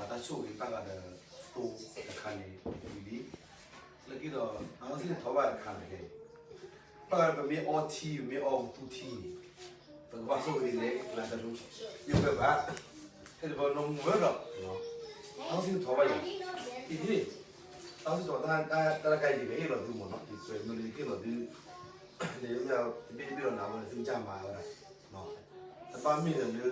တၢ်ဆိၣ်ဂ့ၤဘၣ်ဃးဒီးသိတခါန့ၣ်ဝံၤလံ. လၢခံဒီး အဝဲသ့ၣ်ထီၣ်ဘၣ်တခါန့ၣ် ဘၣ်ဃးဒီးပမ့ၢ်အီထံ ပမ့ၢ်အီကသူထံန့ၣ် ပကဘၣ်ဆိၣ်ဂ့ၤဒ်လဲၣ် လၢတၢ်ဒိယိၣ်ဖျၢၣ်ဘၣ် ဖဲန့ၣ်ပနီၢ်မူဝဲဒီး အဝဲသ့ၣ်ထီၣ်ဘၣ်ယၤ အံၤန့ၣ် အဝဲသ့ၣ်ထီၣ်တၢ် တၢ်တခါအံၤ ယကဟ့ၣ်လီၤသုမ့ၢ်နီၤ ယကွဲးမ့ၢ်လၢယကဟ့ၣ်လီၤသု န့ၣ်မ့ၢ်တဘ့ၣ်တဘ့ၣ်လီၤနၤဝဲ သုကစၢ်မၤဝဲဒၣ် တဘၣ်မ့ၢ်လၢလၢ သ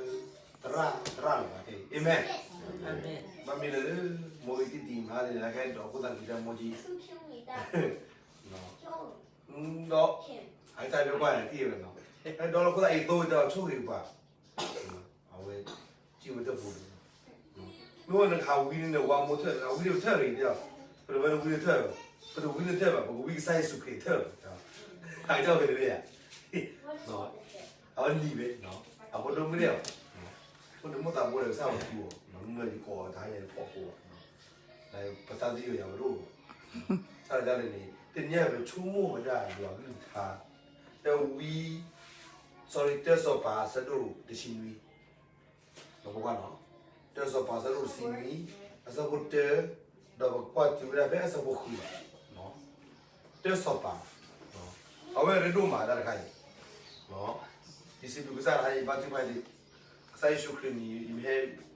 ရၣ်သရၣ်လီၤဘၣ် အၤမ့ၣ်, ဘၣ်မ့ၢ်လၢလၢ မိၢ်ဂ့ၤတံၢ်တံၢ်မၤန့ၣ် ဟဲဒီးခိၣ်သၣ်ကံၢ်တၢ်မိၢ်ကံ ဒီး အကစၢ်မ့ၢ်ကွၢ်န့ၣ်တံၢ်ဝဲနီၤ ဟဲဒီးလၢခိၣ်သၣ်အံၤသိဝဲဒီးဆိၣ်ဂ့ၤပှၤ အဝဲ စံးဝဲတပူၤန့ၣ် မ့ၢ်ဝဲနကဟးဝံန့ၣ် ဝါမိၢ်ထၢၣ် နကဟးဝံန့ၣ်ပထၢၣ်ဂ့ၤဒီး ပတဝဲနဝံနထၢၣ် ပတဝံနထၢၣ်ဘၣ် ပကဝံကစၢ်ယ့ၣ်ၡူးခရံာ်ထၢၣ် အကစၢ်ဖဲန့ၣ်ဧါ အဝဲနံၤဝဲ အဖိဒိၣ်မုၣ်န့ၣ် ဖိဒိၣ်မုၣ်သးဘိဒီးကစၢ်ဝဲထူအီၤ မုၢ်ယကီးတဟါညါဖီခိၣ်ဘၣ် ပသးသယုၢ်ယၤဝဲဒိၣ်ဘၣ် တၢ်လၢတၢ်လၢန့ၣ် တနံၤအံၤပဆိကမိၣ်ဝဲဒၣ်ယွၤကလုၢ်ကထါ တဝံ sorry တၢစီၤပၤအဆၢဒိၣ်တဆံနွံ ပကွၢ်နီၤ တၢစီၤပၤအဆၢဒိၣ်တဆံနွံ အဆၢဖိတၢ ဒီးပကွၢ်တုၤဝဲဒၣ်ဖဲအဆၢဖိဃုလီၤ တၢစီၤပၤ အဝဲရ့ဒိၣ်မးတၢ်တခါအံၤ ယစံးဘျုးကစၢ်တခါအံၤ ဘါထုကဖၣ်ဒ် ကစၢ်ယ့ၣ်ၡူးခရံာ်န့ၣ် ယမ့ၢ်ဟဲ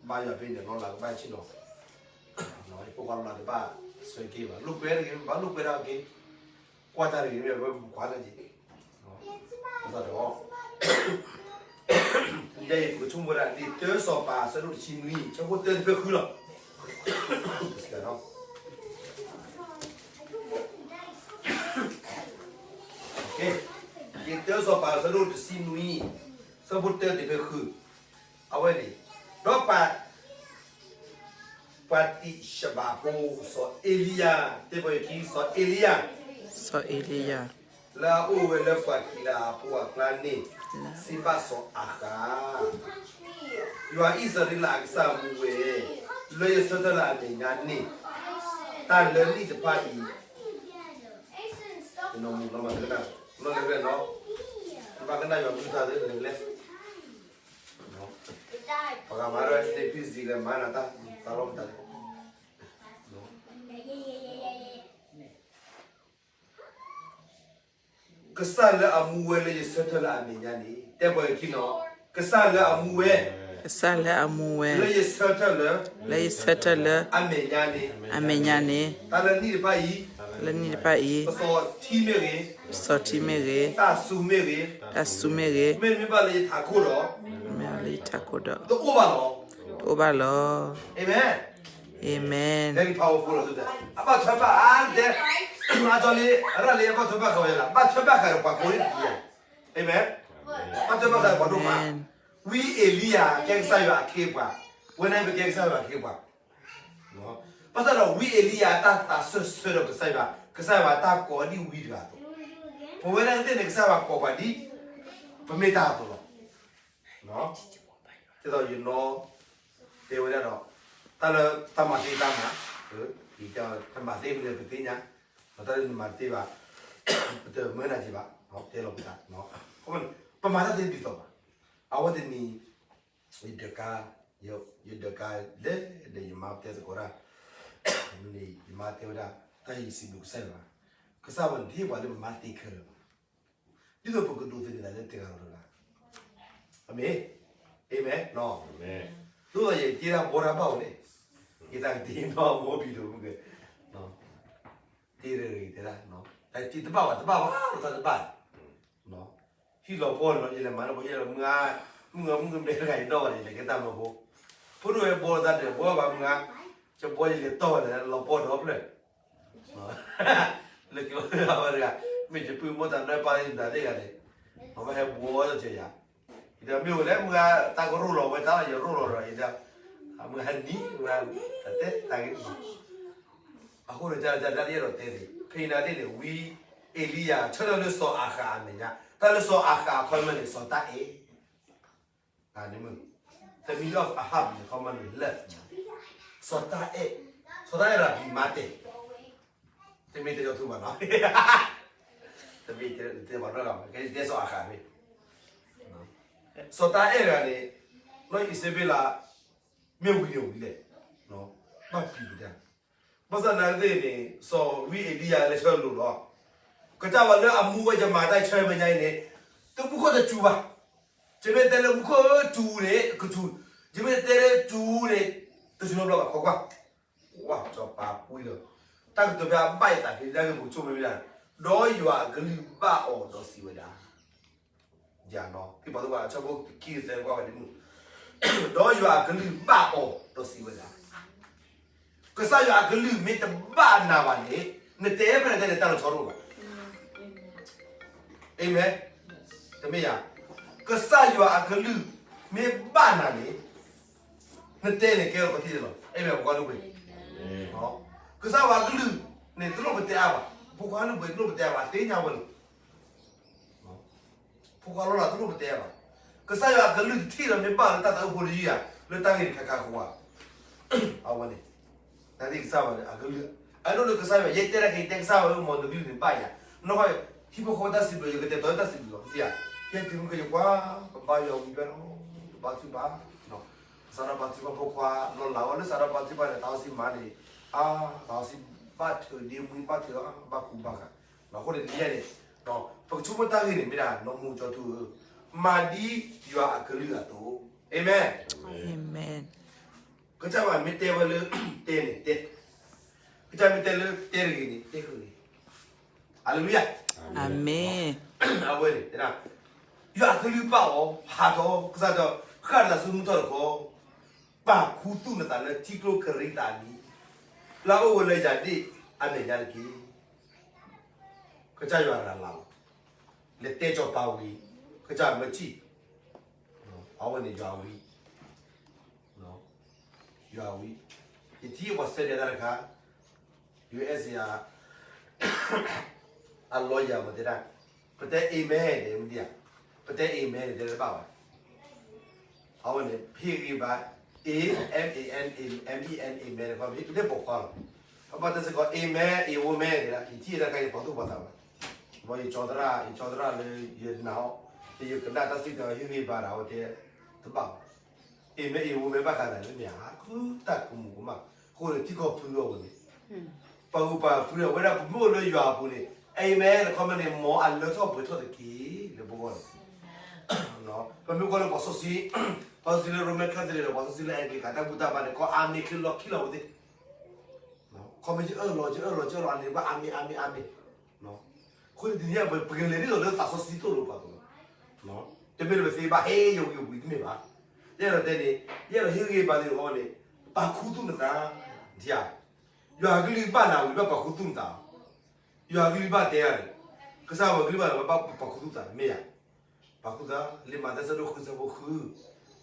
ဘါယွၤဖဲန့ၣ် လီၤလးကဘၣ်ဆ့ၣ်နီၤ ယဖိခွါလီၤလးတဘၣ်ဆၢက့ၤဘၣ် လိာ်ကွဲတဂ့ၤ ဘၣ်လိာ်ကွဲဒၣ်က့ၤ ကွၢ်တၢ်တဂ့ၤ မ့ၢ်ဝဲပကွၢ်တၢ်က့ၤ ဒီး ယဲယပကဆိကမိၣ်ဝဲဒၣ် လံာ်တၢစီၤပၤအဆၢဒိၣ်တဆံနွံ ဆၢဖိတၢတဖျၢၣ်ဃုလီၤ လံာ်တၢစီၤပၤအဆၢဒိၣ်တဆံနွံ ဆၢဖိတၢတဖျၢၣ်ဃု အဝဲန့ၣ် ဒီးပှၤ ပှၤတံးရှဘၤဖိ စီၤအ့လံယၤ တဲပှၤခံ စီၤအ့လံယၤ စီၤအ့လံယၤ လၢအအိၣ်ဝဲလၢပှၤကံးလၤအဖိအကျါန့ၣ် စံးဘၣ်စီၤအၤဃး ယွၤအံၣ်စရ့လးအကစၢ်မူဝဲ လၢယဆၢထၢၣ်လၢအမဲာ်ညါန့ၣ် တၢ်လၢနံၣ်တဖၣ်အံၤ တနီၤမူနီၤမၤတကနၣ် နီၤလဲၤလဲၤနီၤ ဘၣ်ကနၣ်ယွၤမူတၢ်လၢလဲၤလဲၤ ပှၤဂၤမၤဒၣ် စတ့ဖံစံးလဲၤမၤနၤတၢ် သးလီၤပတၢ်လဲၣ် ကစၢ်လၢအမူဝဲလၢယဆၢထၢၣ်လၢအမဲာ်ညါန့ၣ် တဲပှၤခံနီၤ ကစၢ်လၢအမူဝဲ ကစၢ်လၢအမူဝဲ လၢယဆၢထၢၣ်လၢ လၢယဆၢထၢၣ်လၢ အမဲာ်ညါန့ၣ် အမဲာ်ညါန့ၣ် တၢ်လၢနံၣ်တဖၣ်အံၤ လၢနံၣ်တဖၣ်အံၤ ပစီၤထံမ့ၢ်ဂ့ၤ ပစီၤထံမ့ၢ်ဂ့ၤ တၢ်စူၤမ့ၢ်ဂ့ၤ တၢ်စူၤမ့ၢ်ဂ့ၤ မ့တမ့ၢ်ဘၣ်လၢယထးခိၣ်ဒီး မ့တမ့ၢ်ဘၣ်လၢယထးခိၣ်ဒီး တအိၣ်ဘၣ်လီၤ တအိၣ်ဘၣ်လီၤ အၤမ့ၣ် very powerful လီၤ အဘၣ်ထွဲဘၣ်ဃးတဲ အကၠီလံ အရၣ်လံ အဘၣ်ထွဲဘၣ်ဃးဝဲလီၤ ဘၣ်ထွဲဘၣ်ဃးဒီးပှၤကိးန့ၣ်တက့ၢ် အၤမ့ၣ် ဘၣ်ထွဲဘၣ်ဃးဒီးပှၤဒိၣ်မး ဝံအ့လံယၤကဲကစၢ်ယွၤအခ့အပှၤ ဝဲန့ၣ်ပကဲကစၢ်ယွၤအခ့အပှၤ ဘၣ်ဆၣ်ဒီးဝံအ့လံယၤတၢ်သးစၢၢ်ဆၢဒီးကစၢ်ယွၤ ကစၢ်ယွၤတၢ်ကိးဒ်ဝံတဂၤအသိး ပဝဲဒၣ်သ့ၣ်န့ၣ် ကစၢ်ယွၤကိးပှၤဒ် ပမ့ၢ်တၢ်အသိးလီၤ ဒ်သိးယနီၢ်တဲဝဲဒၣ်ဒီး တၢ်လၢတၢ်မၤသ့တၢ်မၤ တမၤသ့မ့ၢ်ပသ့ၣ်ညါ တၢ်လၢနမၤတသ့ဘၣ် ပတမၢနၤက့ၤဘၣ် တဲလီၤပသး ပမၤတၢ်သ့ဒ်သိးဘၣ် အဝဲတနံၤ ယဒၢးကါ ယဒၢးကါလဲၤဒီးယမါတဲသကိးတၢ် န့ၣ် ယမါတဲဝဲဒၣ် တၢ်ယစံးဘျုးကစၢ်ယွၤ ကစၢ်ဝဲန့ၣ် တဟ့ၣ်ပှၤလၢပမၤသ့ခဲလၢာ်ဘၣ် ဒ်သိးပကဒိးသန့ၤသးလၢတဂၤဒီးတဂၤ အမ့ၢ် အၤမ့ၣ် သိးဒီးယတ့တၢ်ဘီတၢ်ဘၣ်အိၣ်န့ၣ် ယတၢ်ကတ့နီၢ်မိၢ်ပံၤဒိၣ်မုၢ်ကဲ တ့ရဂ့ၤတဲဒၣ် တၢ်တ့တဘၣ်ဘၣ်တဘၣ်ဘၣ်တဘၣ် ဟံၣ်လီၤပှီၢ်လီၤ ယလဲၤမၤလၢပှၤဟံၣ်လီၤ မုၢ်ဂၤ မုၢ်ဂၤမဲတဂၤယဒီၣ်ဘၣ်န့ၣ် လဲၤကဲတၢ်မၢဖိ ဖိဒိၣ်ဝဲဘီသးဒၢးဘီဘၣ်မုၢ်ဂၤ ကဘီယလဲၤတီၢ်ဝဲန့ၣ် လီၤပှီၢ်ဒီဖျၢၣ် လၢကဝဲတဂၤ မ့ၢ်ယပုၢ်မိၢ်တၢ်နၢ်ပၢၢ်လံတၢ်သ့ၣ်ဂၤန့ၣ် အဝဲဟဲဘီဒီးကယၤ ယဒီးမ့ၢ်ဝဲလဲၣ် မုၢ်ဂၤတၢ်ကရိၣ်လီၤဝဲတၢ်လီၤ ယရိၣ်လီၤဒီး ယဒီး မုၢ်ဂၤဟဲနံၤ မုၢ်ဂၤ တၢ်တဲတၢ်ဂ့ၢ် အဃိန့ၣ် တၢ်တၢ်တၢ်တၢ်ယအဲၣ်ဒိးတဲန့ၣ် ဖဲအံၤနာ်သ့ၣ်န့ၣ် ဝံအ့လံယၤ ဆၢထၢၣ်လၢစီၤအၤဃးအမဲာ်ညါ တၢ်လၢစီၤအၤဃးအခီပညီန့ၣ် စီၤတၢ်အဲၣ် တမံၤလၢအဟးပူၤအခီပညီန့ၣ် love ညါ စီၤတၢ်အဲၣ် စီၤတၢ်အဲၣ်ရၤဘံမါတဲာ် တမ့ၢ်တဲကီၢ်ထူဘၣ်နီၤ တမ့ၢ်တဲဘၣ်နီၤ ကတဲစီၤအၤဃးမ့ၢ် စီၤတၢ်အဲၣ်တဂၤန့ၣ် နီၢ်အံၤစဘ့လး မ့ၢ်ဝံၤန့ၣ်ဝံၤလဲၣ် ဘၣ်ပျံၤဝဲဒၣ်. ဘၣ်ဆၣ်သနာ်က့န့ၣ် စီၤဝံအ့လံယၤလဲၤဆၢလိာ်လီၤ. ကစၢ်ဝဲလၢအမူဝဲယမၤတၢ်ဆၢမဲာ်ညါအံၤန့ၣ် တမူခိၣ်တစူၤဘၣ်. ယမ့ၢ်တဲလၢမူခိၣ်စူၤန့ၣ် ကစူၤ, ယမ့ၢ်တဲလၢစူၤန့ၣ် တစူၤနီတဘျီဘၣ် ကွၢ်ကွၢ်. ဝါ စီၤပၤကွံလီၤ. တၢ်ကတိၤဖဲအဘၣ်ယသးဖဲ တၢ်ဂ့ၢ်ပကဆိကမိၣ်မ့ၢ်ဒၣ်, ဒီးယွၤအကလုၢ်ဘၣ်အီၤဒီးစံးဝဲဒၣ် ယၤနီၤ ဖံပှၤသ့ၣ်တဖၣ် ဆၢဖိခံဆံသၢ ကွၢ်ဝဲဒ်မုၢ်, ဒီးယွၤအကလုၢ်ဘၣ်အီၤဒီးစံးဝဲဒၣ်, ကစၢ်ယွၤအကလုၢ်မ့ၢ်တဘၣ်နၤဘၣ်န့ၣ် နတဲဖဲနတဲန့ၣ် တၢ်လီၤဆီတအိၣ်ဘၣ်. အၤမ့ၣ်. တမ့ၢ်ယၤ, ကစၢ်ယွၤအကလုၢ်မ့ၢ်ဘၣ်နၤန့ၣ် နတဲန့ၣ်ကဲထီၣ်ပှၤထံၣ်န့ၣ်လီၤ. အၤမ့ၣ် ဖိခွါလုၢ်ပှ့ၤ, ကစၢ်ယွၤအကလုၢ်န့ၣ် တလိၣ်ပတဲအါဘၣ်, ဖိခွါလုၢ်ပှ့ၤတလိၣ်ပတဲအါဘၣ် သ့ၣ်ညါဝဲလီၤ. ဖိခွါလီၤလးတလိၣ်ပတဲဘၣ်. ကစၢ်ယွၤအကလုၢ်တထံၣ်ဒီးမ့ၢ်ဘၣ်လၢတၢ်သးအိၣ်ဖိတယုၢ်ဧါ, လၢတၢ်ဂ့ၢ်တခါခါဃိဧါ. အဝဲန့ၣ်, တၢ်သ့ၣ်ကစၢ်ယွၤအကလုၢ်, အဒိလၢကစၢ်ယွၤ ယဲတဲတၢ်က့ၤတဲကစၢ်ယွၤမ့ၢ်နကလုၢ်န့ၣ်ဘၣ်ယၤ, နီၢ်ခီ ဟံၣ်ဖိဃီတၢ်စံးဘျုး ယကတဲာ်တီၤတၢ်စံးဘျုးလီၤ သ့ဧါ, ယဲတုၤမ့ၢ်ကယကွၢ် ပဘါယွၤဝံၤဖဲလီၤ, ပဘါထုကဖၣ်, စးထီၣ်ဘါထုကဖၣ်ဖိခွါ လီၤလးဝဲလၢစးထီၣ်ဘါထုကဖၣ်န့ၣ် သးစီဆှံမၤန့ၣ်, အါ, သးစီဆှံဘၣ်ထုးဒ့မွံဘၣ်ထုး ဘၣ်ကူဘၣ်ဂာ်, အဃိန့ၣ်တနံၤအံၤန့ၣ်, ပကဆိကမိၣ်တၢ်ဂ့ၢ်န့ၣ်မ့ၢ်ဒၣ် နီၢ်မူကၠီထူဧၢ, မၤဒ်ယွၤအကလုၢ်အသိး, အၤမ့ၣ်. ကစၢ်ယွၤမ့ၢ်တဲဝဲလၢ တဲန့ၣ်တဲ, ကစၢ်မ့ၢ်တဲလၢတဲတဂ့ၤန့ၣ် တဲဃုာ်န့ၣ်, ဟါလ့လူယၤ, အၤမ့ၣ်. အဝဲန့ၣ် ယွၤအကလုၢ်ဘၣ်အီၤ ဟးထီၣ် ကစၢ်ဒီး ဃၣ်နၤဆူမုၢ်ထီၣ်တခီ, ပာ်ခူသူၣ်နသးလၢထံကျိကရံးသးနံၤ, လၢအအိၣ်ဝဲလၢယၤဒ့ၣ်အမဲာ်ညါတက့ၢ်. ကစၢ်ယွၤရၤလးလီၤ, လဲၤတဲစီၤပၤဝံၤ, ကစၢ်မၢထံၣ်, အဝဲန့ၣ်ယွၤဝံၤ, ယွၤဝံၤ, ယထံၣ်ပှၤဆဲးဒဲးတၢ်တခါ, ယွၤအဲၣ်စ့ယၤ အ lawyer မ့ၢ်တဲဒၣ်, ပတဲ amen န့ၣ်မ့ၢ်ဒ်ဧါ, ပတဲ amen န့ၣ် တဲတဘၣ်ဘၣ်. အဝဲန့ၣ် ဟ့ၣ်ဂံၢ်ဘါ, A M A N, amen, amen တခီ ပတဲပိာ်ခွါလီၤ. ပဘၣ်တဲစ့ၢ်ကီး amen, amen န့ၣ်ဒၣ် ယထံၣ်တၢ်ခါယပာ်သူၣ်ပာ်သးဘၣ်. ဘၣ်ယကၠီသရၣ်, ယကၠီသရၣ်လၢယနာ်အီၤ, ယကနၣ်တၢ်စံးတၢ်ဟ့ၣ်ဂံၢ်ဘါဒီး အဝဲတဲတဘၣ်ဘၣ်. amen, amen ဘၣ်ဃးနၤလၢမ့ၢ်ဧါ, ဃုတၢ်ကမူးကမၣ်, အဃိန့ၣ် ထံကီၢ်ပှဲၤအီၤဝဲန့ၣ် ပှၤဂုၤပှၤဂၤပှဲၤအီၤဝဲဒၣ် ပမ့ၢ်အိၣ်လၢယွၤအပူၤန့ၣ် amen တခီမ့ၢ်န့ၣ် မ်အလၢထီၣ်ပှဲၤထီၣ်တက့ၢ် လၢပဂီၢ်န့ၣ်. ပမ့ၢ်ကွၢ်လၢပှၤစီဆှံ, ပှၤစီဆှံလၢ Roman Catholic ဒီး ပှၤစီဆှံလၢ Anglican တၢ်ဘူၣ်တၢ်ဘါန့ၣ် ကီၢ် amen ချ့လီၤခံလီၤဝဲသ့ၣ်. ခီမ့ၢ်ယအၢၣ်လီၤ ယအၢၣ်လီၤ ယအၢၣ်လီၤ အန့ၣ်ဘၣ် amen, amen, amen. အဃိန့ၣ် တနံၤအံၤ ပကလဲၤဒ်သိးလၢသးစီဆှံသိၣ်လိပှၤအသိးလီၤ. တမ့ၢ်လၢပသ့ဘၣ် ဟ့ၣ်ယဝံၤယဝံၤတမ့ၢ်ဘၣ်. ယအဲၣ်ဒိးတဲန့ၣ် ယအဲၣ်ဒိးဟ့ၣ်ဂံၢ်ဘါန့ၣ်အဂီၢ်န့ၣ် ပာ်ခူသူၣ်နသး, ယွၤအကလုၢ်ဘၣ်နၤဝံၤ ဘၣ်ပာ်ခူသူၣ်နသး, ယွၤအကလုၢ်ဘၣ်တဲဂၤန့ၣ် ကစၢ်ယွၤအကလုၢ်ဘၣ်နၤ ဘၣ်ပာ်ခူသူၣ်သး မ့ၢ်ဧါ. ပာ်ခူသူၣ်သး လံာ်မးသဲ ဆၢဒိၣ်ဃု ဆၢဖိဃု,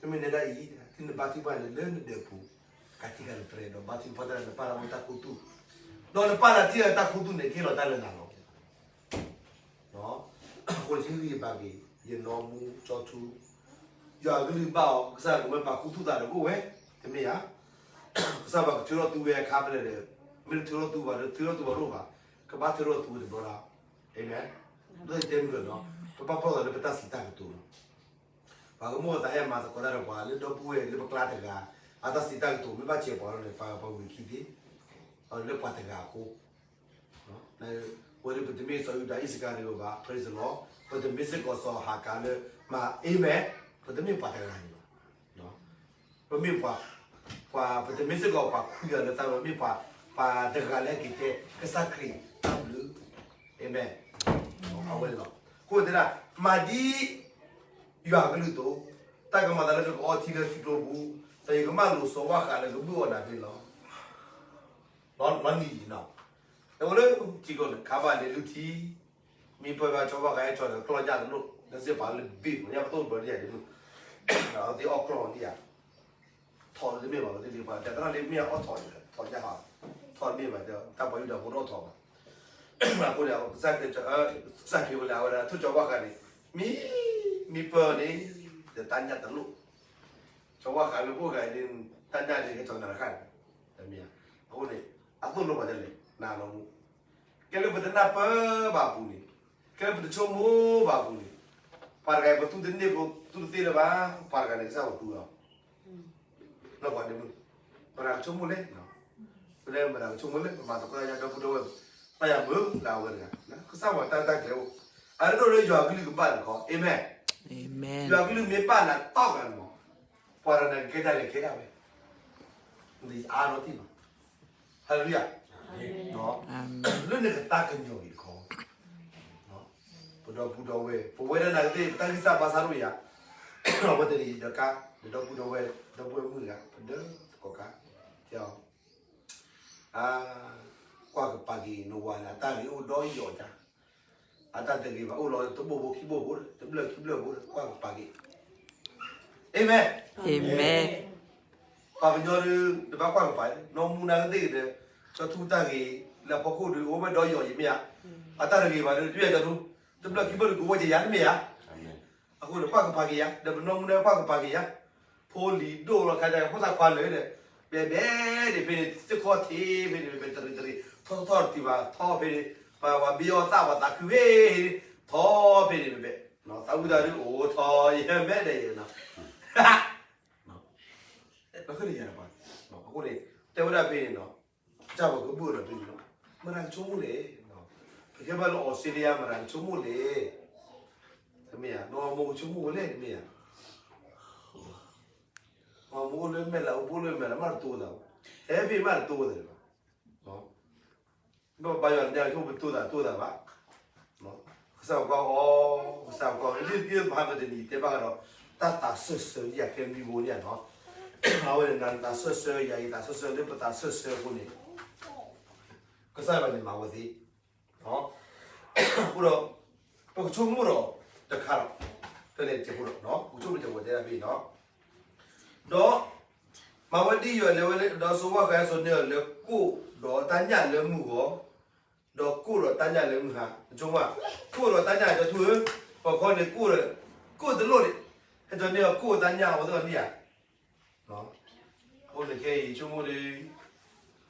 မ့မ့ၢ်နဲဒၣ်အံၤ သုနဘါထုကဖၣ်န့ၣ် လၢနဒၢးပူၤ ကးတံာ်ဃာ်နတြဲၤ ဒီးဘါထုကဖၣ်တၢ်လၢနပၢ်လၢအအိၣ်လၢတၢ်ခူသူၣ်, ဒီးနပၢ်လၢအထံၣ်လၢတၢ်ခူသူၣ်န့ၣ် ကဟ့ၣ်လီၤတၢ်လၢနၤလီၤ. အဃိန့ၣ် ဟ့ၣ်ဂံၢ်ဘါက့ၤ ယနီၢ်မူကၠီထူ, ယွၤအကလုၢ်ဘၣ်အီၤ ကစၢ်ယွၤကမၢပာ်ခူသူၣ်သးဒီးကအိၣ်ဝဲ, တမ့ၢ်ဧါ. ကစၢ်ယွၤကထုးထီၣ်သူဝဲအခါဖဲလဲၣ်ဒီး မ့ၢ်တထုးထီၣ်သူဘၣ်ဒီး ထုးထီၣ်သူဘၣ်တအိၣ်ဘၣ်, ကဘၣ်ထုးထီၣ်သူဝဲတဘျီလီၤ. အၤမ့ၣ်. လၢယတဲမုၢ်ဒီးနီၤ ပဘၣ်ပာ်သးလၢပတၢ်စံးတၢ်ကတိၤလီၤ. ပှၤကမိၣ်သးဟဲမၤသကိးတၢ်ဒီးပှၤလၢဒီပုၢ်ဝဲၢ်လၢပကျါတဂၤ အတၢ်စံးတၢ်ကတိၤ မ့ၢ်ဘၣ်စဲးပှၤလီၤန့ၣ် ပှၤပှၤဝံၤခံသ့, လၢပှၤတဂၤအဃိ ဝဲဒၣ်ပတမ့ၢ်စီၤယူဒၤအံၣ်စကၤရံၤယိၤဘၣ် praise the Lord, ပတမ့ၢ်စ့ၢ်ကီးစီၤဟၤကၤလၢမၤအၤမ့ၣ်, ပတမ့ၢ်ပှၤတဂၤန့ၣ်ဘၣ်. ပမ့ၢ်ပှၤ, ပှၤ, ပတမ့ၢ်စ့ၢ်ကီးပှၤခွံဂၤလၢတၢ်လီၢ်, မ့ၢ်ပှၤ, ပှၤတဂၤလၢအက့ၤတဲကစၢ်ခရံာ်တၢ်ဘျုး, အၤမ့ၣ်. အဝဲန့ၣ်လီၤ. အဃိသတး မၤဒ် ယွၤအကလုၢ်အသိး, တၢ်ကမၤသးလၢနကအီထံလၢထံကျိပူၤ, ဒီးယကမၢလိာ်စီၤဝၣ်ဃးလၢကဘုၣ်အီၣ်နၤန့ၣ်လီၤ. လီၤနံၤအံၤနီၤ, အဝဲလၢထံကျိန့ၣ် ခါဘၣ်လဲၤလုၢ်ထံ, မံပၢၢ်ဘၣ်စီၤဝၣ်ဃး ဟဲကၠီဒီးကျီၢ်ညၣ်တလိၣ်, လၢစ့ၢ်ပာ်လၢဘ့ၣ် ပညၣ်ပသိၣ်ဘၢန့ၣ်ယၤဒ်မုၢ်, အဝဲသ့ၣ်အီၣ်ကျီၢ်န့ၣ်ယၤ, ထီၣ်လၢတမ့ၢ်ဘၣ် အဝဲသ့ၣ်ပှၤ တၢ်သရၣ်လၢမ့ၢ်အီၣ်ထီၣ်, ထီၣ်ညၣ်ဟး, ထီၣ်တမ့ၢ်ဘၣ် တၢ်ပှၤယူဒၤဖိတအီၣ်ထီၣ်ဘၣ်. အဃိန့ၣ် ကစၢ်ခရံာ်, ကစၢ်ခရံာ်ဝဲလၢအဝဲဒၣ် ထိၣ်ကၠီၤဝၣ်ဃးန့ၣ်, မံ, မံပၢၢ်န့ၣ်, ဒီးတၢ်ညၣ်တလိၣ်, ကၠီၤဝၣ်ဃးလၢဖိဃာ်န့ၣ်, တၢ်ညၣ်န့ၣ် ဟဲကၠီၤနၤတခါန့ၣ်, တမ့ၢ်ဧါ. အဃိန့ၣ်, အသိၣ်လိပှၤဒ်လဲၣ်, နၤလီၤမူ, ကဲလၢပတနၢ်ပၢၢ်ဘၣ်အပူၤန့ၣ်, ကဲလၢပတဆိကမိၣ်ဘၣ်အပူၤန့ၣ်, ပှၤတဂၤအံၤပသူတန့ၢ်ပသူတသ့လၢၤဘၣ်, ပှၤတဂၤန့ၣ် ကစၢ်ယွၤသူလီၤ. လၢပှၤဒ်မုၢ်, ပတၢ်ကဆိကမိၣ်လဲၣ်, ပလဲၤမတၤကဆိကမိၣ်လဲၣ်, ပမၤသကိးတၢ်ညါဒီပုၢ်ဒီဝဲၢ်, ပယၤမုာ်လၢအဝဲတဂၤ, ကစၢ်ဝဲတၢ်တၢ်ကျဲၤအိၣ်, အရဒိၣ်လၢယွၤကလုၢ်ကဘၣ်တခီ, အၤမ့ၣ်, ယွၤကလုၢ်မ့ၢ်ဘၣ်နၤတီၢ်ဂၤန့ၣ်မး, ပှၤတဂၤန့ၣ်ကကဲဒၣ်လဲာ်ကဲဒၣ်ဝဲ, အါနီတံၢ်ဘၣ်, ဟါလ့လူယၤ, လၢနကသးကညီၤက့ၤတခီ ပဒီပုၢ်ဒီဝဲၢ် ပဝဲဒၣ်နာ်ကသ့ၣ် ပတၢ်ဂံၢ်စၢ်ဘါစၢ်ဒိၣ်ယၤ, အဝဲတနံၤဒီးကါ, ဒီပုၢ်ဒီဝဲၢ် ဒီပုၢ်ဝဲၢ်မုၣ်တဂၤ ပဒၢသကိးကါ, တဲအီၤ, ကွၢ်ကပၤက့ၤ နဝၤန့ၣ် အတၢ်ဂ့ၤအိၣ်ဒီးယီၤဒၣ်, အတၢ်တဂ့ၤဘၣ်အိၣ်လီၤ တဘိၣ်ဖိခံဘိၣ်ဖိဒီး တဘျၢၣ်ခံဘျၢၣ်ဖိဒီး ကွၢ်ကပၤက့ၤ, အၤမ့ၣ် ပှၤကညီဒုး တဘၣ်ကွၢ်ကပၤ, နီၢ်မူနၤကသ့ၣ်ကဒီး ကၠီထူတၢ်ဂ့ၤ လၢအဖီခိၣ်ဒုး အိၣ်ဝဲဒီးယီၤယမ့ၢ်ဧါ, အတၢ်တဂ့ၤဘၣ်ဒီး တဘျၢၣ်ကၠီထူ, တဘျၢၣ်ခံဘျၢၣ်ဒုး ကဝဲက့ၤယၤတမ့ၢ်ဧါ, အဃိန့ၣ် ကွၢ်ကပၤက့ၤယၤ ဒီးပနီၢ်မူနၤကွၢ်ကပၤက့ၤယၤ, ဖိလံၤဒိၣ်လီၤခါဒီး ဖိသၣ်ခွါလၢာ်ဒီး ဘဲဘဲန့ၣ်ဖဲန့ၣ် သ့ၣ်ခီၣ်ထံးဖဲန့ၣ် ဘဲဘဲတရံးတရံး ထီၣ်ထီၣ်တတုၤဘၣ် ထီၣ်ဖဲန့ၣ် ပှၤဘံအီၣ်သၣ်ပှၤသးခုဖဲန့ၣ် ထီၣ်ဖဲန့ၣ်ဘဲဘဲ, သးဝံၣ်သးဒုးအိၣ်ထီၣ်ယဲၢ်မဲာ်ဒီးယဲၢ်နီၤ အဃိန့ၣ် တဲဝဲဒၣ်ဖဲန့ၣ်နီၤ, ကစၢ်ပှၤကဘုၣ်ဒီးဖဲန့ၣ်နီၤ, မတၤကဆိကမိၣ်လဲၣ်, ပကဲဘၣ်လၢအီစထြ့လယါ မတၤကဆိကမိၣ်လဲၣ်, တမ့ၢ်ဧါ, နမိၢ်ကဆိကမိၣ်ဝဲလဲၣ် တမ့ၢ်ဧါ, နမိၢ်အိၣ်လၢမဲာ်လးအိၣ်ဘိၣ်လၢမဲာ်လး မ့ၢ်တတိသးဘၣ်, ဟဲဖဲမ့ၢ်တတိသးဘၣ် ဘၣ်ယွၤတညါဆိပတိသးတိသးဘၣ်, ကစၢ်ပကွၢ်အီၤ, ကစၢ်ပကွၢ်အီၤ ဒ်ပမၤကတနံၤတဲဘၣ်ဃးဒီး တၢ်သးစၢၢ်ဆၢယၤခဲမံဘိန့ၣ်နီၤ, အဝဲန့ၣ်နၤနသးစၢၢ်ဆၢ ယၤယသးစၢၢ်ဆၢ လၢပသးစၢၢ်ဆၢအဃိန့ၣ် ကစၢ်ယွၤန့ၣ်မၤဝဲသ့, အဃိဒီး ပကဆိကမိၣ်ဒီးတခါလီၤ, ဖဲလဲၣ်တကဲးဖိဒီး ပကဆိကမိၣ်တကဲးဖိတဲဒၣ်ဖဲအံၤနီၤ, ဒီး မၤဝဲဒ်ယွၤလဲၤဝဲလၢ ဒီးစိဝၢ်ဃဲစိန့ၢ်အီၤလၢကိၣ်ဒီးတၢ်ညၣ်လၢမုၢ်ဂီၤ, ဒီးကိၣ်ဒီးတၢ်ညၣ်လၢမုၢ်ဟါ, နဆိကမိၣ်, ကိၣ်ဒီးတၢ်ညၣ်ကၠီထူဧၢ, ပှၤခီန့ၣ်ကိၣ်ဒီး, ကိၣ်တလိၣ်န့ၣ်, ဟဲကၠီန့ၢ်အီၤကိၣ်တၢ်ညၣ်အဝဲသ့ၣ်အီၤန့ၣ်ဧါ အိၣ်လၢခဲအံၤဆိကမိၣ်ဒီး, ယ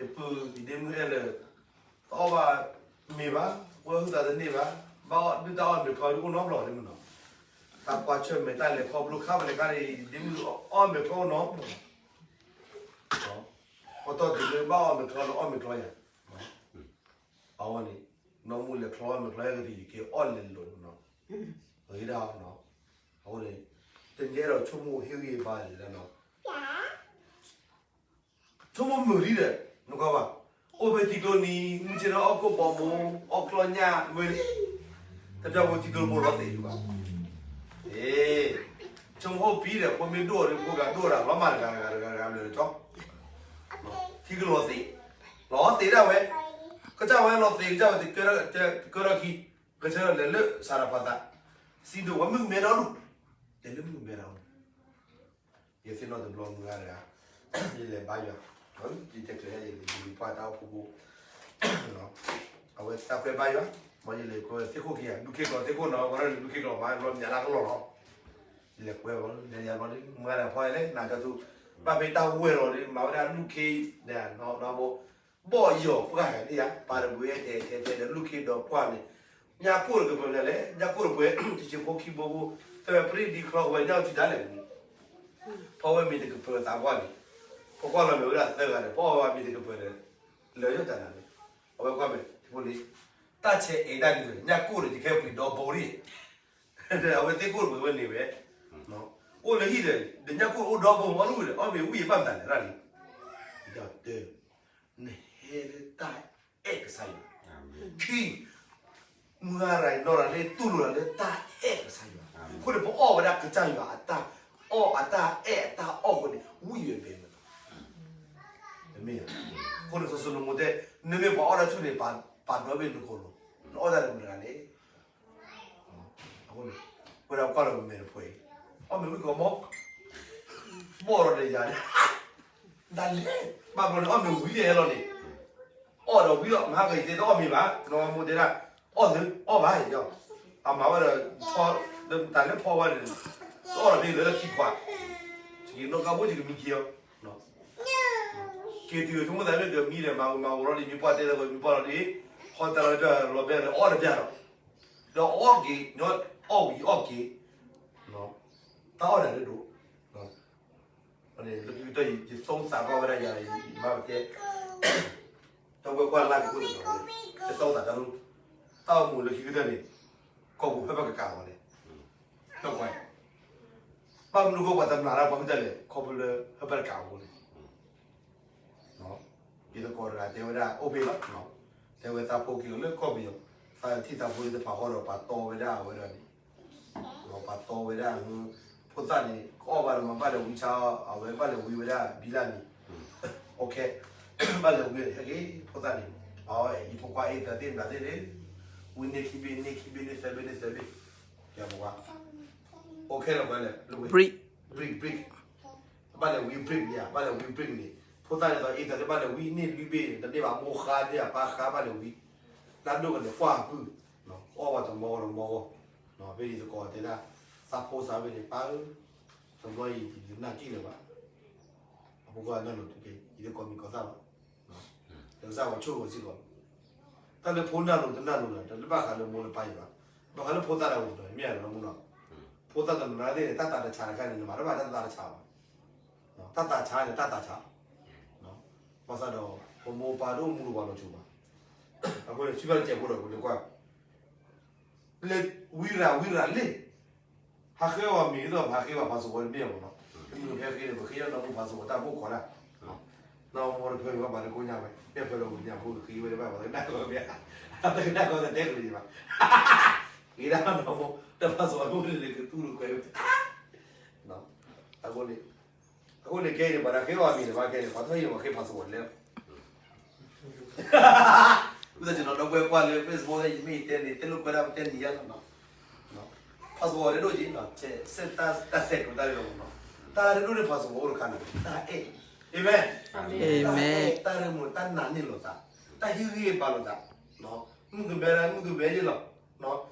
ပုၢ်ယဒ့မုၣ်အဲၣ်လၢာ်, တအီၣ်ဘၣ်မ့ၤဘၣ်, ဝဲဟုသးတန့ၢ်ဘၣ်, ဘၣ်အီၣ်ဒုၣ်တၢ်အီၣ်မ့ၤချီဒုၣ်အိၣ်နီတဘျီဒ်မနီၤ, တၢ်ကွၢ်ဆၢၣ်မဲာ်တၢ်လဲၤခီဖျိခါပလဲၤခါန့ၣ် ယဒ့မုၣ်အီၣ်မ့ၤချီအိၣ်နီတဘျီ, ပတီၢ်တုၤလၢဘၣ်အီၣ်မ့ၤချီလၢအီၣ်မ့ၤချီယၤ အဝဲန့ၣ်, နီၢ်မူလဲၤချီအီၣ်မ့ၤချီယၤကသံၣ်ယက့ၤအီၣ်လဲၤလိာ်နီၤ, အဂ့ၢ်ဒၣ်နီၤ, အဃိန့ၣ်, တနံၤအဲၣ်ဒိးဆိကမိၣ်ဟ့ၣ်ဂံၢ်ဘါလံလၢနီၤ, ဆိကမိၣ်မုာ်လံဒီး, နကွၢ်ဘၣ်, အိၣ်ဖဲထံကျိနံၤ မုၢ်ဆ့ၣ်ထီၣ်အီၣ်ကိၣ်ဘီမူ, အီၣ်ချီညၣ်ဝဲလံ, တပျၢ်ဖိထံကျိဖိလီၤသ့ၣ်ဒံးဘၣ်, ဆိကမိၣ်အိၣ်ပံၤဒီး ဖိမ့ၢ်ဒိၣ်ဒီး ဖိဂၤဒိၣ်ဒၣ်လီၤမၢ်တဂၤတဂၤတဂၤတဂၤလၢာ်တကီ, ထံကလီၤသ့ၣ်, လီၤသ့ၣ်ဒၣ်ဝဲ, ကစၢ်ဝဲလီၤသ့ၣ် ကစၢ်ဝဲတကဲထီၣ်ခံ, ကစၢ်လဲၤလၢစၤရဖးသး, စံးဒိၣ်ဝဲမုၣ်ကမဲဒီဒူၣ်, လဲၤလၢမုၣ်ကမဲဒီဒူၣ် ယသ့ၣ်နီၣ်တဘျီမုၢ်ဂၤတဂၤ, ယလဲၤဘါယွၤ, ယတဲကျဲၤယလဲၤယပှၢ်တၢ်အိၣ်ဖှိၣ်ဖိ, အဝဲတၢ်ကွဲဘါယွၤ, မ်ယလဲၤကွဲသ့ၣ်ခိၣ်က့ၤယၤ ဒူၣ်ခ့ကျီၤသ့ၣ်ခိၣ်နီၤ ပှၤလၢဒူၣ်ခ့ကျီၤမး ဘျီမၠးလၢကလီၢ်လီၤ, ယလဲၤကွဲဘျီ လဲၤယၤဘျီဒ် မုၢ်ဂၤတဂၤဖီယဲလဲၣ် နၤကၠီထူ, ဘၣ်ဖဲတၢ်ဝဲၢ်လီၤဒီး မၤဝဲဒၣ်ဒူၣ်ခ့, ဘီၣ်ယီၤပှၢ်ယၤန့ၣ်ဧါ ပာ်တဘှဲထဲထဲထဲဒီးဒူၣ်ခ့ဒီးပှၢ်န့ၣ်, ညၣ်ကိၣ်တကပၤလဲၣ် ညၣ်ကိၣ်တပှဲၤ, တဆံဖိခံဘိဖိ, သၢပရ့ဒံချီဝဲ ညၣ်အိၣ်ထံဒၣ်လဲာ်န့ၣ်, ဖီဝဲမ့ၤတကပၤသးပှၢ်န့ၣ်, ဖီကွၢ်လီၤမ့ၢ်ဝဲဒၣ်သၢဂၤန့ၣ် ဖီဝဲမ့ၤတကပၤဒီး, လၢယိၣ်တၢ်နၤန့ၣ်, အဝဲကွၢ်မဲာ်ထံဖိလံ, တၢ်ဆဲးအဲၣ်တၢ်ဒ်လဲၣ် ညၣ်ကိၣ်န့ၣ် ယကဲပှ့ၤဒီဘိရံၣ် အဝဲသ့ၣ်ကိၣ်တပှဲၤဝဲန့ၣ်ဝဲ, အိၣ်လၢဟံၣ်ဒီး ဒီးညၣ်ကိၣ်အိၣ်ဒီဘိမး အီၣ်လူၣ်ဝဲဒီး အီၣ်မ့ၤဝံၣ်ယဘၣ်မတၤလဲၣ်ရၣ်လံ, တၢ်တဲ, နဟဲလၢတၢ်အဲၣ်ကစၢ်ယွၤ, ခံ, မုၢ်ဂၤရၤနီၢ်ရၤလၢတူၢ်လိာ်ရၤလၢတၢ်အဲၣ်ကစၢ်ယွၤ, အဃိန့ၣ်ပအီၣ်ဝဲဒၣ်ကစၢ်ယွၤအတၢ်အီၣ်အတၢ်အဲၣ်အတၢ်အီၣ်အဃိန့ၣ် ဝံၣ်ယဲၢ်ဘဲမး တမ့ၢ်, အဃိန့ၣ်စီၤၡလိၤမိၤတဲ, နမ့ၢ်ပှၤအီၣ်တၢ်ဆူၣ်န့ၣ် ပာ်ဒီဘ့ၣ်နကိာ်လိၤ, နအီၣ်တၢ်တမုၢ်တဂၤန့ၣ်, အဃိန့ၣ်, ဝဲဒၣ်ကွၢ်လီၤမဲာ်တပှဲၤ, အီၣ်မ့ၤဝံၣ်ကီးမီၢ်, ဘီၣ်ဒီးယၤန့ၣ်, ဒ်လဲၣ်, ဘၣ်ဘျီန့ၣ် အီၣ်မ့ၤဝံၤယဲၢ်လီၤန့ၣ်, အီၣ်ဒီးဝံၤလီၤ မဟါကယသ့တအီၣ်မ့ၤဘၣ်, နီၢ်မိၤတဲဒၣ်, အီၣ်သု, အီၣ်ဘၣ်ယီၤ, အမၤဝဲဒီး, တၢ်လၢဖီဝဲန့ၣ်, အီၣ်ဒီးဖဲလၢခံခွါ, ယနီၢ်ကါဘိယကမံက့ၤအီၤ က့ၤတုၤဆိကမိၣ်သးလၢကမံဒီး မၤဝဲမၤဝဲလီၤဒ် မ့ၢ်ပှၢ်တဲလၢ မ့ၢ်ပှၢ်လီၤဒ်, ဟီတၢ်လီၤတၢ်လီၤဘဲဒီး အီၣ်တဘျီဒီး, ဒီးအီၣ်က့ၤ, အီၣ်ဝံၤအီၣ်က့ၤ, တၢ်အီၣ်တၢ်လၢဒိၣ်, အ န့ၣ် လၢခံကတၢၢ် ယသိၣ်သးဘၣ်ဝဲဒၣ်ယၤ ယမါပတဲ ဒီပုၢ်ဝဲၢ်ကွၢ်လၢကအိၣ်တနီၤန့ၣ် ယသိၣ်သးတၢ်လူၢ် တၢ်အိၣ်မူလၢခံကတၢၢ်န့ၣ် ကီၢ်ပူၤဟၢဖၢကကးအီၤလဲၣ် ဒီးကွၢ် ဘၣ်မနုၤဃိပှၤတမျၢ်တၢ်ပှၤဖုတၢ်လဲၣ် ခီဖျိလၢဟၢဖၢတကးအီၤအဃိန့ၣ် ယသကိးတဂၤတဲဝဲဒၣ် အိၣ်ဖဲလီၤ, တဲဝဲသးဖိက့ၤအီၤလၢကီၢ်ပယီၤ, သးထံၣ်သးဖိလၢတဖးဃီဒီး ပှၤတီဝဲဒၣ်အဝဲဒၣ်န့ၣ်, ပှၤတီဝဲဒၣ်, ဖိသၣ်န့ၣ် ကအီၣ်ဘၣ်ဒီးမၤဘၣ်လဲၤဝံဆါ, အဝဲဘၣ်လဲၤဝံဝဲဒၣ် ဘံလၣ်န့ၣ်, အခဲ, ဘၣ်လဲၤဝံဟဲက့ၤ ဖိသၣ်န့ၣ်, အဝဲအံၤဖိခွါအ့ၣ်သးသ့ၣ်မနုၤသ့ၣ်န့ၣ်, ဝံန့ၢ်ခံဘ့ၣ်န့ၢ်ခံဘ့ၣ်န့ၢ်သၢဘ့ၣ်န့ၢ်သၢဘ့ၣ်, ယဖိခွါ, အခဲလၢာ်ဝဲလဲၣ်, brick brick ဘၣ်လဲၤဝံ brick န့ၣ်ဧါ, ဘၣ်လဲၤဝံ brick န့ၣ်, ဖိသၣ်န့ၣ်ဒီး အ့ၣ်သးသ့ၣ်ဘၣ်လဲၤဝံန့ၢ်လွံၢ်ဘ့ၣ်န့ၣ် တန့ၢ်ဘၣ်မိၢ်ဃါန့ၣ် အပၢ်ဃါဘၣ်လဲၤဝံ, တၢ်ဒိၣ်ကလဲၤကွၢ်အပုၢ်, အီၣ်ဝဲတမီၢ်တမီၢ်ဂီၢ်, ဖဲန့ၣ်သကိးတဲဒၣ်, သးဖိစးဝဲန့ၣ် ပၢ်ဧၢ, တဘျီအံၤယနၢ်က့ၢ်လၢၤဘၣ်, အဖိခွါနၢ်လိၤတက့ၢ် ယတကိးမံၤကိးသၣ်ဘၣ် ဒီးကစၢ်ယွၤဆိၣ်ဂ့ၤစ့ၢ်ကီး, တၢ်လၢဖိနၢ်လိၤတနၢ်လိၤလၢၤ တလၢဘၣ်ဃးလၢမိၢ်လၢပၢ်အံၤဘၣ်, ဘၣ်ဃးလၢဖိသၣ်တၢ်အိၣ်ဒီး မ့ၢ်အလီၤမူနီၤ, ဖိသၣ်တနီၤနီၤသ့ၣ်န့ၣ် တၢ်သးတဆးတခါန့ၣ် နမၤတဘၣ်တၢ်သးတဆးဘၣ်, တၢ်သးဆးန့ၣ် တၢ်သးဆး, ဘၣ်ဆၣ်ဒီး ပမိၢ်ပၢ်တအိၣ်မူဒီးပှၤလီၤစိၤဘၣ်, အဃိန့ၣ် စံးဘၣ်တစဲးဖိဒီး ပတကွၢ် လၢဝံရၤဝံရၤလ့ၣ်, ဟးဃ့အီၤမ့ၢ်ဒ်သိးပဟးဃ့ဘၣ်ဖးစၢၤဝဲတမ့ၢ်မ့ၢ်နီၤ, တမ့ၢ်ဖဲဃ့န့ၣ် ပဃ့အီၤနီၢ်မူဖးစၢၤဝဲတၢ်ဖိခိးတၢ်, နီၢ်မူတဖၢမ့ၢ်ဘၣ်ပှၤတကိးညါဝဲ, ကဲဖဲဒီးပညၣ်ဖိဃ့ဝဲတဘၣ်ပှၤတကနၣ်ကီၢ်မ့ၢ်, တကနၣ်ကီၢ်တတဲကလံၤဘၣ်, ဂ့ၤဒၣ်နီၢ်မူ, တၢ်ဖးစၢၤဝဲမ့ၢ်န့ၣ်ကသူၣ်တခွဲးဝဲ, အဃိန့ၣ်, အဃိန့ၣ် ကဲအံၤန့ၣ် ပှၤတဃ့အီၤမ့ၢ်န့ၣ် ဘၣ်ကဲန့ၣ် ပှၤထီၣ်ဟံၣ်န့ၣ် ပှၤဃ့ဖးစၢၤဝဲလဲၣ် ဝံသးစူၤနီၤ ဒီပုၢ်ဝဲၢ်ကွၢ်လၢ Facebook ယမ့ၢ်တဲန့ၣ် တဲလိာ်ကွဲဒၣ်ပတဲနံၤယါလီၤနီၤ, ဖးစၢၤဝဲရ့ဒိၣ်က့ၤနီၤ, စဲးတၢ်စဲးကတီၢ်တၢ်ရ့ဒိၣ်နီၤ, တၢ်ရ့ဒိၣ်န့ၣ်ဖးစၢၤဝဲအိၣ်တခါန့ၣ် တၢ်အဲၣ်, အၤမ့ၣ်, တၢ်အဲၣ်, တၢ်ရ့မုာ် တၢ်နာ်န့ၢ်လိာ်သး, တၢ်ဟ့ၣ်ဂံၢ်ဟ့ၣ်ဘါလိာ်သး, မုၢ်ကမဲရၣ် မုၢ်ကမဲယ့ၢ်လီၤ,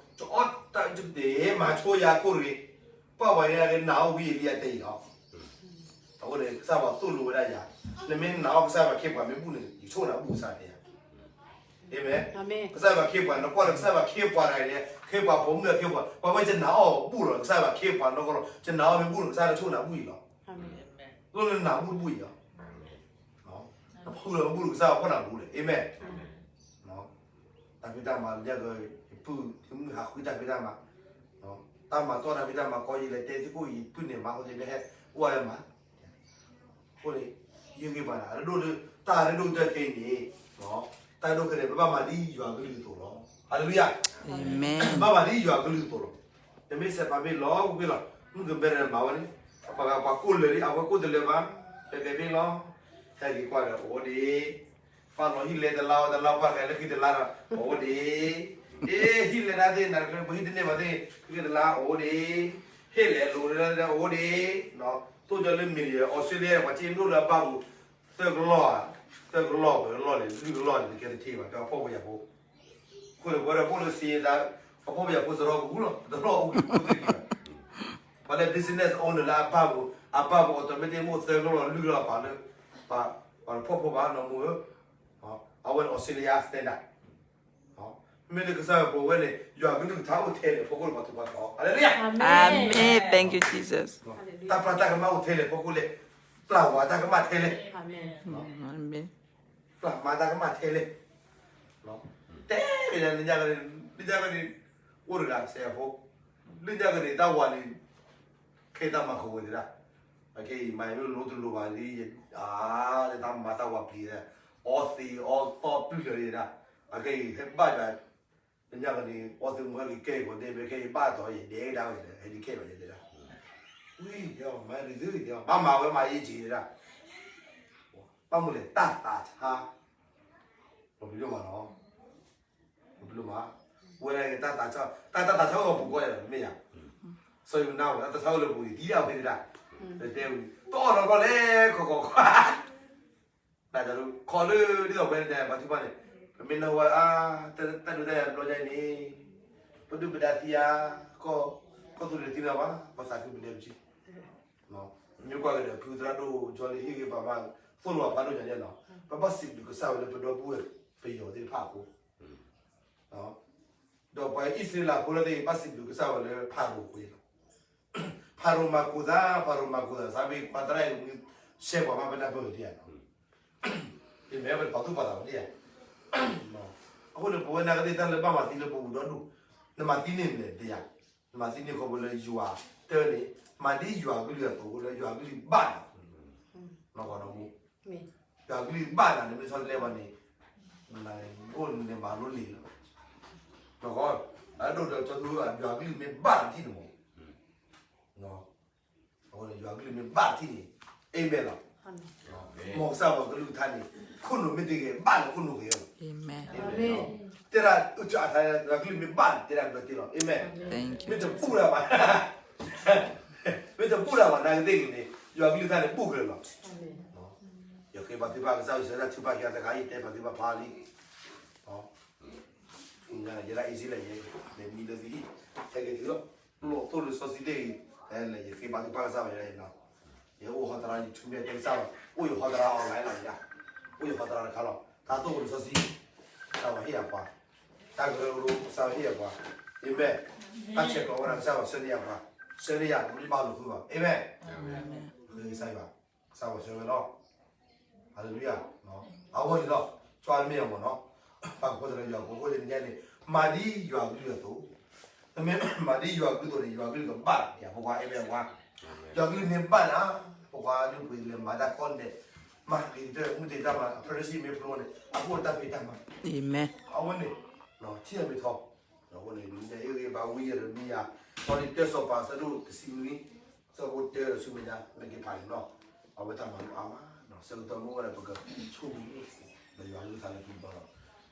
တအီၣ်တၢ်တဘ့ၣ်မၤဆိယၤခိၣ်တဂ့ၤ, ပှၤဝဲယၤကနာ်အီၣ်ဝံအလံအတဲအံၤလီၤ အဃိန့ၣ် ကစၢ်ယွၤသိၣ်လိဝဲဒၣ်ယၤ, နမ့ၢ်နာ်အီၣ်ကစၢ်ယွၤခ့ပှၤမ့ၢ်ဘူၣ်န့ၣ် ယဆိၣ်နၤဘူၣ်ကစၢ်ယွၤတဲယၤ, အၤမ့ၣ်, ကစၢ်ယွၤခ့ပှၤ နကွၢ်လၢကစၢ်ယွၤခ့ပှၤတဂၤန့ၣ် ခ့ပှၤဖိမုၣ်ခ့ပှၤ ပှၤဝဲယနာ်အီၣ်ဘူၣ်လီၤ ကစၢ်ယွၤခ့ပှၤနီၢ်ကီၢ်လီၤ ယနာ်အီၣ်မ့ၢ်ဘူၣ်န့ၣ် ကစၢ်ယွၤဆိၣ်နၤဘူၣ်အံၤလီၤ, သိၣ်လၢနနာ်ဘူၣ်တဘူၣ်အံၤလီၤ နဖုလၢမ့ၢ်ဘူၣ်န့ၣ် ကစၢ်ယွၤဖီၣ်နၤဘူၣ်လဲၣ် အၤမ့ၣ် တၢ်ဖံးတၢ်မၤလၢညါက့ၤ ယပုၢ်ယမုၣ်ဟးဃုတၢ်ဖံးတၢ်မၤ, တၢ်မၤတီၢ်တၢ်ဖံးတၢ်မၤကီယလဲၤတဲသကိးယပုၢ်န့ၣ်မၤအဃိန့ၣ် ဟဲအိၣ်ဝဲမၤ, အဃိန့ၣ် ယဂ့ၤဘၣ်နၤ အရ့ဒိၣ်, တၢ်ရ့ဒိၣ်ကတၢၢ်ခဲအံၤန့ၣ်, တၢ်ရ့ဒိၣ်ခဲန့ၣ် ပဘၣ်မၤဒ်ယွၤကလုၢ်အသိးလီၤ, ဟါလ့လူယၤ, ပဘၣ်မၤဒ်ယွၤကလုၢ်အသိးလီၤ, နမ့ၢ်စဲးဖးမ့ၢ်လီၤဝ့ၢ်လီၤ, မုၢ်ကမဲရၣ်မၤဝဲန့ၣ်, ပှၤဂၤပှၤကိၣ်လၢာ်လံ အဝဲကိၣ်တလၢာ်ဘၣ်, ပဲပဲမ့ၢ်လီၤ, ဟဲက့ၤကွၢ်ဒီးအိၣ်ဒံး ပာ်လီၤဟံၣ်လဲတလါဝဲတလါပှၢ်ဃဲလၢခံတလါဒီး အိၣ်ဒံး, အ့ ဟံၣ်လဲတၢ်သ့ၣ်နၤတကျဲ ပဟံၣ်တန့ၢ်ဘၣ်သ့ၣ် ခံတလါအိၣ်ဒံး, ဟ့ၣ်လဲလိၤတၢ်အိၣ်ဒံး, သိၣ်ကၠီလၢမ့ၢ်ယ အီစထြ့လယါ ပှၤစ့ဒိၣ်လၢအဘၣ်ပူၤ သၢကလီၢ်, သၢကလီၢ်ပှဲၤကလီၢ်န့ၣ် လွံၢ်ကလီၢ်န့ၣ် တကဲတထံၣ်ဘၣ် ကဲအဖှီၣ်ဖိယာ်ဖိ အဃိန့ၣ် ပဝဲဒၣ်ဖိလၢစ့ယသး အဖှီၣ်ဖိယာ်ဖိစရီပူၤလီၤ တလီၢ်အိၣ်က့ၤဖိသ့ၣ်တဖၣ် ပှၤလၢ business owner လၢအဘၣ်ပူၤ အဘၣ်ပူၤ automatic မ့ၢ်အိၣ်သၢကလီၢ်လွံၢ်ကလီၢ်ပာ်လၢ ပှၤဖှီၣ်ဖိဘၣ်နီၢ်မူဧၢ, အဝဲန့ၣ် Australia standard, မ့မ့ၢ်လၢကစၢ်ယွၤပဝဲန့ၣ် ယွၤကလုၢ်ကထါအိၣ်ထဲလဲၣ်ဖီခိၣ်လၢပှၤထူးပှၤတီၤ ဟါလ့လူယၤ, အၤမ့ၣ်, thank you Jesus, တၢ်ပျၢ်တၢ်ကမၣ်အိၣ်ထဲလဲၣ်ဖီခိၣ်လဲၣ်, ပျၢ်ဝၤတၢ်ကမၣ်ထဲလဲၣ် ပျၢ်မါတၢ်ကမၣ်ထဲလဲၣ်, တဲလၢညါကန့ၣ် လၢညါကန့ၣ် အိၣ်တဂၤစဲးဖိ, လၢညါကန့ၣ် တၢ်ဝၤန့ၣ် ခဲအံၤတၢ်မၤဃုာ်ဝဲသ့ဒၣ်, အခဲအံၤမၤယၤမ့ၢ်လိတလိၤဘၣ်လံ, အါ တၢ်မၤတၢ်ဝၤပျံၤ, အီသံးအီသီၣ်ပျုၢ်လၢာ်သ့ဒၣ်, အခဲအံၤဟဲဘၣ်ယၤ, လၢညါကန့ၣ် အီသံးမူဟဲက့ၤကဲအံၤ ပှၤဒဲးမ့ၢ်ခဲအံၤဘၣ်တီၤအံၤ ဒဲးကဒါဝဲ ဟဲဒ်ခဲဘၣ်ယဲသ့ဒၣ်, ဝံၤ မၤဒ်သုသ့ ဘၣ်မၤဝဲမၤယံာ်က့ၤသ့ဒၣ်, ဘၣ်မနုၤလဲၣ် တၢ်သးဆါ ပပျံၤဒိၣ်မးလီၤ, ပပျံၤဒိၣ်မး, ဝဲဒၣ်တၢ်သးဆါ, တၢ်တၢ်သးဆါအိၣ်ပူၤကွံာ်လီၤ မ့ၢ်ယၤ, စီၤယိၤနါဝဲ တၢ်သးဆါအိၣ်လၢပူၤန့ၣ် ဒ်အဝဲသ့ၣ်ဒၣ်, တဲဝံၤ တအီၣ်နီၢ်ကီၢ်လဲၣ် ခီခီခီ, တၢ်ခီလၢဒ်သိးဝဲဒၣ်ပှၤထုကဖၣ်န့ၣ်, ပမ့ၢ်နၢ်ဟူအါ, တၢ်ဒုးတၢ်ယၤတဘျီညါအံၤန့ၣ်, ပဒုၣ်ပဒါသံဧါ, ကီၢ်သူလ့ၤသံနၤဘၣ်, ပသးခုပနဲပထံ မ့ၢ်ကွၢ်ကဒီး ဖုသရၣ်ဒိၣ်ကၠီလံဟ့ၣ်ဂံၢ်ဘါမး သိၣ်လိပာ်ဒိၣ်ညါန့ၣ်လီၤ, ပဘၣ်စံးဘျုးကစၢ်ဝဲလၢပဒီပုၢ်ဝဲၢ်ပယီၤသ့ၣ်တဖၣ်အဃိ, ဒီးပှၤအံၣ်စရ့လးဖိလၢသ့ၣ် ဘၣ်စံးဘျုးကစၢ်ဝဲလၢဖၤရိၤအဃိလီၤ, ဖၤရိၤမၤကိၤသး, ဖၤရိၤမၤကိၤသး စးဘ့ၣ်ကွၢ်သရၣ်အံၤ ရှဲပှၤဘၣ်ပနၢ်ပၢၢ်ဒံးဧါနီၤ, မ့ၢ်ပတပာ်သူၣ်ပာ်သးဒံးဧါ, အဃိန့ၣ် ပဝဲနာ်ကသ့ၣ်တၢ်လၢဘၣ်မၤသံလၢပအိၣ်ဒီဒူၣ်, နမၤသံန့ၣ်မ့ၢ်ဒံးဧါ, နမၤသံန့ၣ်ခီဖျိလၢယွၤတၢ်န့ၣ်, မၤဒ်ယွၤအကလုၢ်အသိးလၢယွၤအကလုၢ်ဘၣ်နၤ, နီၢ်ကီၢ်နီၢ်မူ, ယွၤအကလုၢ်ဘၣ်နၤန့ၣ် မ့ၢ်ဆီတလဲဘၣ်န့ၣ်, အိၣ်န့ၣ်မၤလိလံာ်လီၤ, နီၢ်ကီၢ်, အဒိၣ်ဒီးကၠီသူ ယွၤအကလုၢ်မ့ၢ်ဘၣ်နၤထံၣ်န့ၣ်မး အဃိန့ၣ် ယွၤကလုၢ်မ့ၢ်ဘၣ်ထံၣ်န့ၣ်, အၤမ့ၣ်လီၤ. မ်ကစၢ်ယွၤကလုၢ်ကထါန့ၣ်, ခိၣ်နူာ်မ့ၢ်တဂ့ၤ ဘၣ်လၢခိၣ်နူာ်ဂ့ၤလီၤ. တဲဒၣ်အကလုၢ်မ့ၢ်ဘၣ်န့ၣ် တဲဒၣ်ကဘၢတ့ၢ်လီၤ. အၤမ့ၣ်. မ့ၢ်တဘူၣ်တၢ်ဘၣ်, မ့ၢ်တဘူၣ်တၢ်ဘၣ် နာ်ကသ့ၣ်ဂ့ၤန့ၣ် ယွၤကလုၢ်ကထါန့ၣ်ဘူၣ်က့ၤလီၤ. ယဃ့ဘါထုကဖၣ်ကစၢ်ယွၤ ဆၢဒၣ်ထုကဖၣ်က့ၤတခါအံၤ တဲဘါထုကဖၣ်ဖးလံ ယဲဒၣ် easy လဲၣ် ယမံလၢသုဟံၣ် ဟဲက့ၤသုလီၤ. လိၣ်သိၣ်လိာ်စီဆှံသ့ၣ်ဂ့ၤ, ယဃ့ဘါထုကဖၣ်ကစၢ်ယွၤ ယဲဒၣ်အံၤနီၤ, ယအိၣ်ဟီသရၣ် YouTube မ့ၢ်တဲကစၢ်လီၤ, အိၣ်ယဟီသရၣ် online လီၤယဲဒၣ်, အိၣ်ယဟီသရၣ်တခါလီၤ. တၢ်သိၣ်လိာ်စီဆှံ ကစၢ်ယွၤဟ့ၣ်ယၤပှၤ, တၢ်ကရၢကရိ ကစၢ်ယွၤဟ့ၣ်ယၤပှၤ, အၤမ့ၣ်. တၢ်ဆဲးကျိးဝဲဒၣ် ကစၢ်ယွၤဆှၢန့ၢ်ယၤပှၤ, ဆှၢန့ၢ်ယၤ ပမ့ၢ်ဘၣ်လိာ်ဃုဘၣ်, အၤမ့ၣ်. ဃ့ကစၢ်ယွၤ, ကစၢ်ယွၤဆှၢဝဲလီၤ. ဟၤလ့လူယၤ. အဝဲန့ၣ်လီၤ, ကွၢ်မ့ၢ်အမ့ၢ်နီၤ, ပာ်ကဖၢလၢယွၤအဖိအဃိန့ၣ် မၤဒ်ယွၤအကလုၢ်အသိး, နမ့ၢ်မၤဒ်ယွၤအကလုၢ်အသိးန့ၣ် ယွၤအကလုၢ်ကဘၣ်နၤ, ဖိခွါ အၤမ့ၣ် ဖိခွါ, ယွၤအကလုၢ်မ့ၢ်ဘၣ်နၤ, ဖိခွါဒုးပှ့ၤလဲၤမၤတၢ်ကီန့ၣ်, မၤဂ့ၤကတၢၢ် မုၢ်တ့ၢ်တၢ်မၤ apprenticeship မ့ၢ်ဖျိန့ၣ် အဃိတၢ်ဖံးတၢ်မၤ, အဝဲန့ၣ်, ထံၣ်အမ့ၢ်ထီ, အဃိန့ၣ် နံၤအံၤဂ့ၤ ဘၣ်ဝံယံးရမံယၤ, စီၤလံာ်တၢစီၤပၤ အဆၢဒိၣ်တဆံနွံ ဆၢဖိတၢဒီးဆူမဲာ်ညါ မ့ၢ်က့ၤဖးန့ၣ်နီၤ, အဝဲတၢ်မၤလိအါမး, ဆၢကတီၢ်မ့ၢ်ဝဲဒၣ် ပကဆိကမိၣ် ဒီးယွၤကလုၢ်ကထါလၢခံဘျီလီၤ.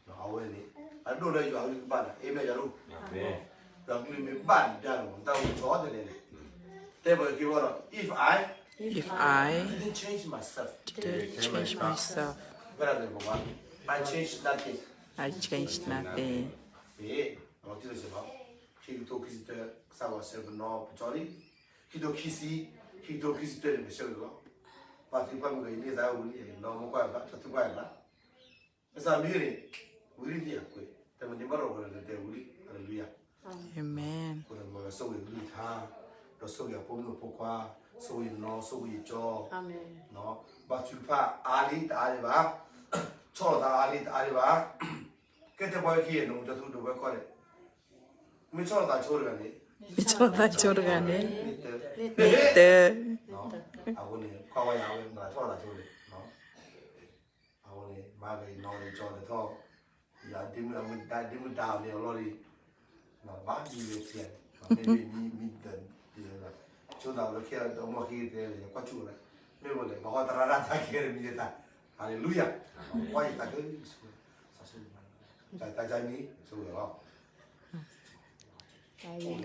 အဝဲန့ၣ် အဒိၣ်လၢယွၤကလုၢ်ကဘၣ်နၤ, အၤမ့ၣ် ယၤဒိၣ်, ယွၤကလုၢ်မ့ၢ်ဘၣ်နၤဒၣ်လီၤ တၢ်အိၣ်ဆီတလဲန့ၣ်, တဲပှၤက့ၤဝဲဒီး if I, if I didn't change myself, didn't change myself, ဝဲဒၣ်န့ၣ် ပှၤ I change nothing, I change nothing. မ့ၢ် အလီၤတံၢ်လၢစ့ၢ်လီၤ, ခံကထိခံဆံတၢ ကစၢ်ယွၤဆှၢပနီၢ်ပကၠီလံ, ခံကထိခံဆံ, ခံကထိခံဆံတၢန့ၣ် ပဆှၢက့ၤလီၤ, ပာ်သုပာ်မုာ်က့ၤ ယန့ၢ်သးဝံၤလံ နီၢ်မ့ၢ်ကွၢ်ဘၣ် တၢ်သူၣ်ကွၢ်ဘၣ်, ကစၢ်မ့ၢ်န့ၣ်, ဝံၤလံတံၢ်အကွဲး တမ့ၢ်န့ၣ်ဘၣ်ဒီး ပှၤလၢတဲဝံၤလံ ဟၤလ့လူယၤ. အၤမ့ၣ်. အဃိဒီးမ့ၢ်ဆိၣ်ဂ့ၤကလုၢ်ကထါ, ဒီးဆိၣ်ဂ့ၤအဖိမုၣ်ဖိခွါ, ဆိၣ်ဂ့ၤနီၢ် ဆိၣ်ဂ့ၤကၠီ, ဘါထုကဖၣ်အါလံတအါလံဘၣ်, ဆီၣ်လီၤသးအါလံတအါလံဘၣ်, ကဲတဲပှၤဝဲခံဂၤန့ၣ် ကၠီသူဒိးဝဲခီၣ်န့ၣ်, မ့ၢ်ဆီၣ်လီၤသးဆိတဂၤန့ၣ်, မ့ၢ်ဆီၣ်လီၤသးဆိတဂၤန့ၣ်, မ့ၢ်တၢ, မ့ၢ်တၢ, အဃိန့ၣ် ကွၢ်ဝဲယၤဝဲ မ့ၢ်ဆီၣ်လီၤသးဆိန့ၣ် အဃိန့ၣ် မၤက့ၤနီၢ်က့ၤကၠီန့ၣ်ထီၣ်, ယဒ့မုၣ်ဒါ ဒ့မုၣ်ဒါအီၤန့ၣ်အလီၢ်လံ, ဘၣ်မံလၢခံဂၤန့ၣ် မ့မ့ၢ်မံမံဒီး, ဆိသးလၢခံဂၤဒီး မ့ၢ်ခံဂၤတဲလၢယကွၢ်ဆူၣ်ဝဲဒၣ်, မ့ၢ်ဝဲလဲၣ် ပှၤဟီသရၣ်ဒၣ်တၢ်ခဲလၢာ်မံၤတၢ်, ဟၤလ့လူယၤ, ကွၢ်ယတၢ်ခဲလၢာ်, တၢ်တၢ်မံၤ ဆိဝဲလီ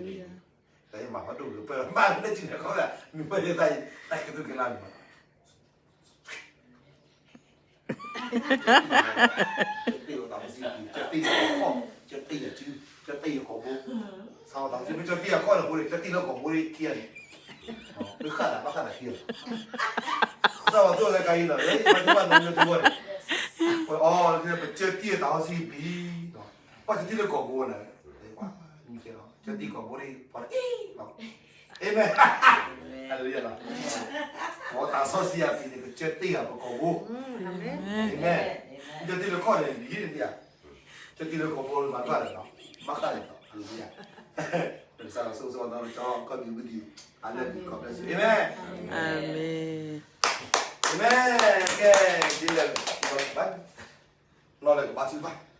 ၤ. တၢ်အံၤမၤဖးဒိၣ်ကပၢၢ် မၤလၢစုလဲၤခီၣ်ဒၣ် မ့ၢ်ပၢၢ်ယသးအံၤ တၢ်ကဲသုကလါန့ၣ်မး ကၠီတ့ၢ်ယခီၣ်, ကၠီတ့ၢ်ယစု, ကၠီတ့ၢ်ယခီၣ်ဘိ, ဆၢဝဲတၢ်စံး မ့ၢ်ကၠီတ့ၢ်ယခီၣ်န့ၣ်အဃိန့ၣ် ကၠီတ့ၢ်လၢခီၣ်ဘိန့ၣ်ခံဂၤန့ၣ်, မ့ၢ်ဃၣ်သး ဘၣ်ဃၣ်သးခံဂၤ, သးဝဲသိၣ်လၢကါအံၤလီၤ လၢယဘၣ်သ့ၣ်ဘၣ်နီၢ်မ့ၢ်တဝဲန့ၣ်, ပှၤအီၤ ပကၠီတ့ၢ်တၢ်စံးဘံၣ် ပှၤကၠီတ့ၢ်လၢခီၣ်ဘိန့ၣ်, ပှၤမံၤကဲလီၤ ကၠီတ့ၢ်ခီၣ်ဘိန့ၣ် ပှၤအံၤလီၤ အၤမ့ၣ်, ဟၤလ့လူယၤလီၤ, ပှၤတၢ်စီဆှံအပံၤန့ၣ် ကစၢ်တ့ၢ်အပကီၢ်ဘိ, အၤမ့ၣ်, ကစၢ်တ့ၢ်လၢခီၣ်န့ၣ် ယဟံၣ်န့ၣ်မ့ၢ်ဧါ, ကစၢ်တ့ၢ်လၢခီၣ်ဘိန့ၣ် မၤတဘၣ်လဲၣ်လီၤ, မၤဃၣ်လဲၣ်လီၤ, ဟၤလ့လူယၤ, ပကစၢ်လီၤဆိၣ်ဂ့ၤဆိၣ်ဝါဒီး ကၠီကီၢ်ဘံဘူဒံး, I love you, God bless you, အၤမ့ၣ်, အၤမ့ၣ်, အၤမ့ၣ်, ကဲ, ဒ်လဲၣ်, လီၤလၢကဘါထုကဖၣ်